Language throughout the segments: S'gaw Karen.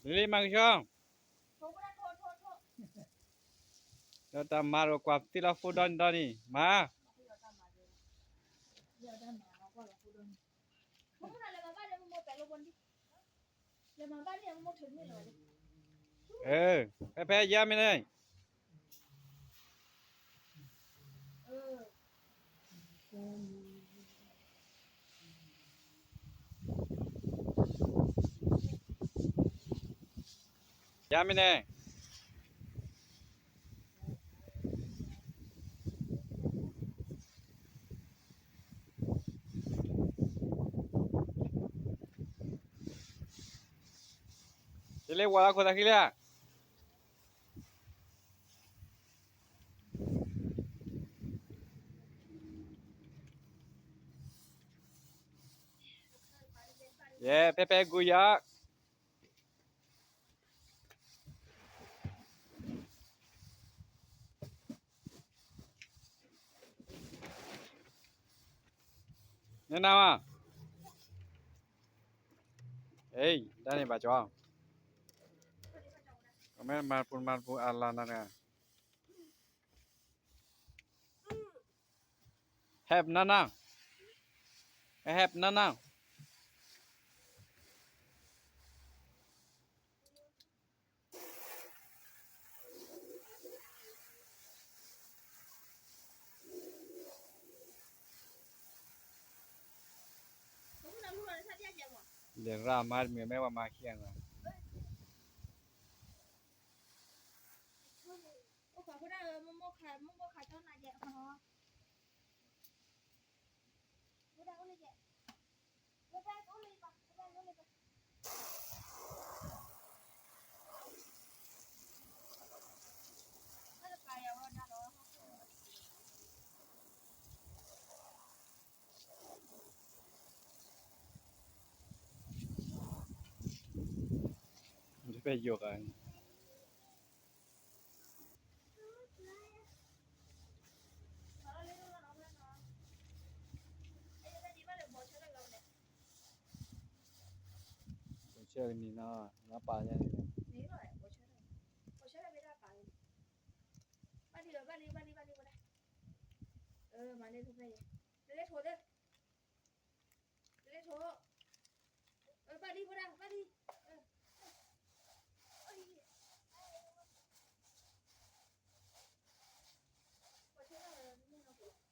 လံမၤကဆှီ, ဒီးတၢ်မၤဒီးကွၢ်သ့ၣ်လီၤဖိဒီနံၤဒီနံၤ, မၤ ဖဲဖဲယါမ့ၢ်န့ၣ်, ယါမ့ၢ်န့ၣ်, ယလၢဝၤလၢခိၣ်သးခံလၢ ယဲ ဖဲဖဲဂုာ်ယၤ, နနၤဝဲ, အ့ ဒၣ်န့ၣ်ဘၣ်ကၠီ, မ့ၢ်မၤပူၤမၤပူၤအလီၢ်နၤန့ၣ် ဟဲပနၢ်နၢ်, ဟဲပနၢ်နၢ်. လဲၤရၣ်မါတမံၤ မ့ၢ်ဝဲမၤခံဂၤန့ၣ် ဖဲယိၤဂၤန့ၣ် ဆၢကနံၤနီၤ ငါပာ်ညါန့ၣ် ဘၣ်လံ ဘၣ်လံ ဘၣ်လံ ဘၣ်လံ ဝဲဒၣ် မၤန့ၢ်ဖဲဖဲအံၤ တလဲၤထိးသ့ တလဲၤထိး ဘၣ်လံ ဝဲဒၣ် ဘၣ်လံ ပှၤဆၢထၢၣ်လၢမ့ၢ်နီၤပူၤလီၤ မ့ၢ်နီၤပူၤလီၤ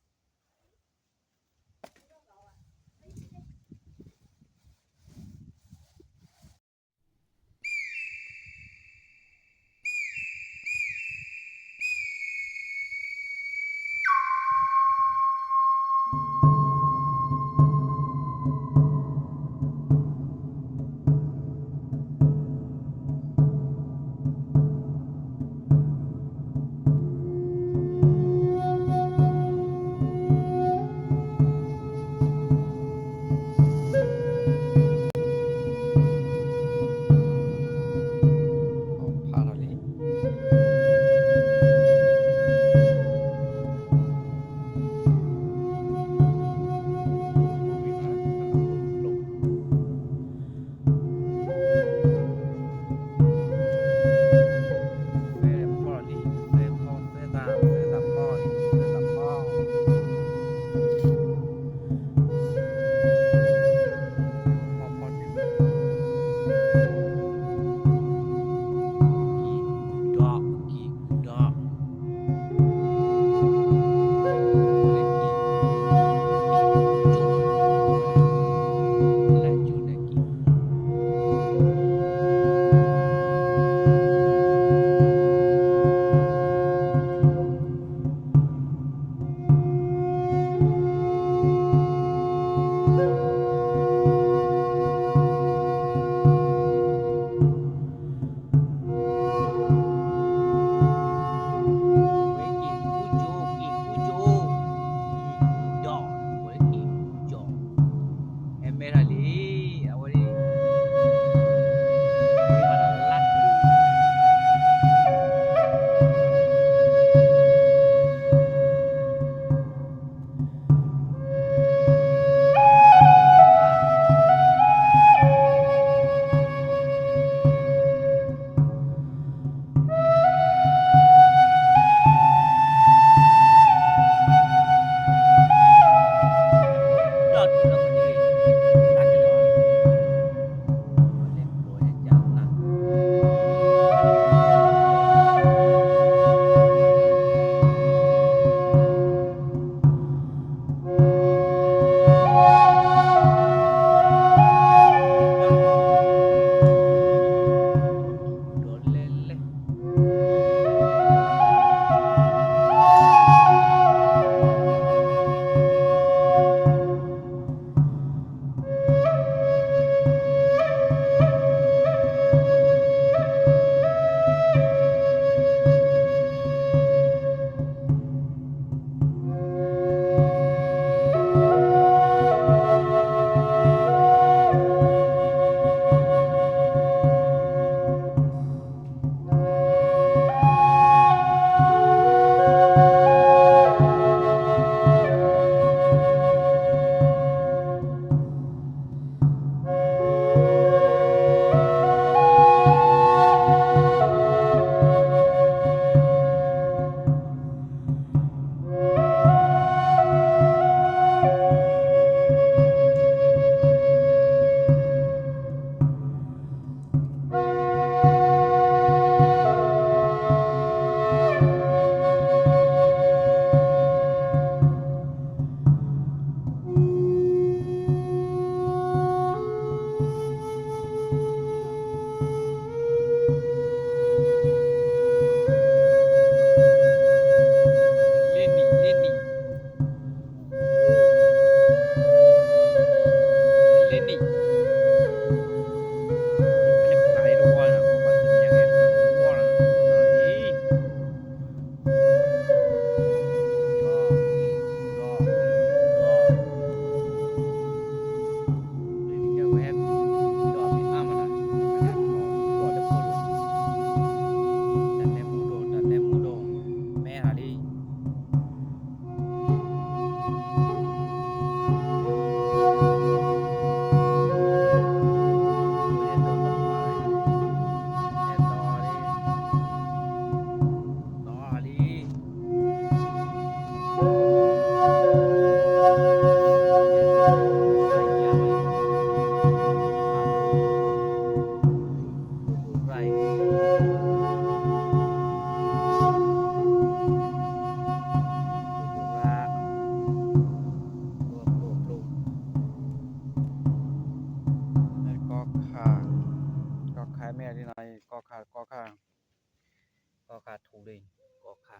ကီၢ်ခါထူလံ, ကီၢ်ခါ,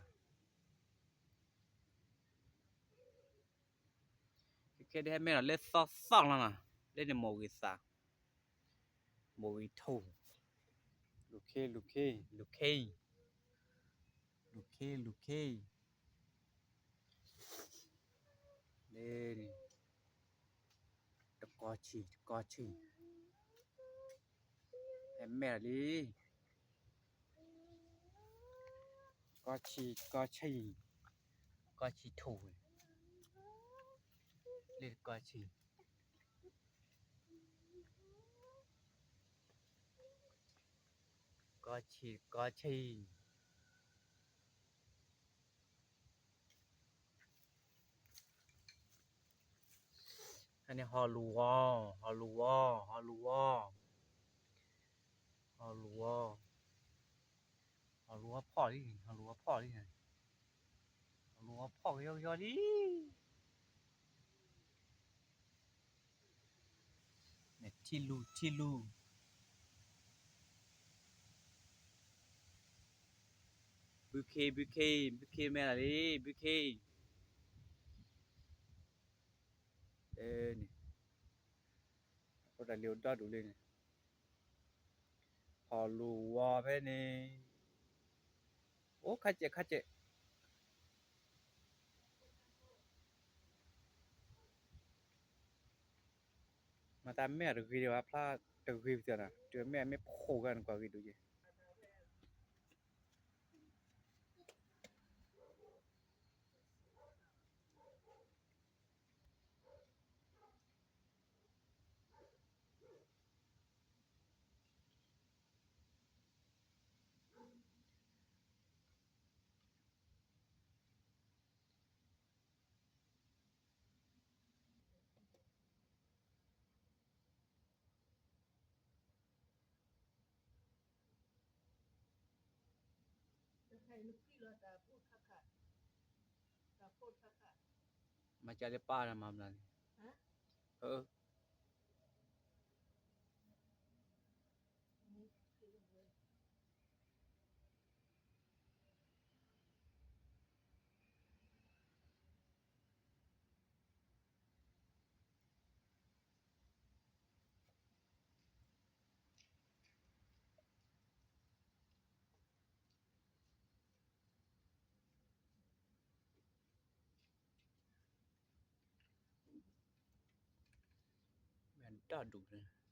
ခဲခဲဒ်ဟဲမဲာ်ဒီးလၢသီသီလီၤနီၤ, လၢန့ၣ်မိၢ်ဂ့ၤသး, မိၢ်ဂ့ၤထူ, လူၤခ့ လူၤခ့ လူၤခ့, လူၤခ့ လူၤခ့, လၢန့ၣ် တကီၢ်ဆံၣ် တကီၢ်ဆံၣ်, ဟဲမဲာ်လီၤလံ, ကီၢ်ဆံၣ် ကီၢ်ဆံၣ်, ကီၢ်ဆံၣ်ထူ, လၢတကီၢ်ဆံၣ်, ကီၢ်ဆံၣ် ကီၢ်ဆံၣ် အန့ၣ် ဟီၣ်လူၤဝီ, ဟီၣ်လူၤဝီ, ဟီၣ်လူၤဝီ, ဟီၣ်လူၤဝီ, ဟီၣ်လူၤဝီဖီၣ်လံ, ဟီၣ်လူၤဝီဖီၣ်လံ, ဟီၣ်လူၤဝီဖီၣ်ကယီကယီလံ, ထံလူၤ ထံလူၤ, ဘုခ့ ဘုခ့ ဘုခ့မဲာ်လီၤလံ ဘုခ့, န့ၣ်, အဃိတၢ်လ့ၤအိၣ်ဒီဒူၣ်လံန့ၣ်, ဟီၣ်လူၤဝီဖဲန့ၣ်, အိၣ်ခါစဲး ခါစဲး မၤသးမဲာ်တဂ့ၤဒံးဘၣ် ဖျါတဂ့ၤပသးနီၤ, တုၤမဲာ်မ့ၢ်ဖိးဂၤန့ၣ် ကွၢ်ဂ့ၤဒိၣ်ယဲၢ်. မၤကၢလၢပၢ်နမၤမနုၤန့ၣ်, မ့ၢ်ဒီဒူၣ်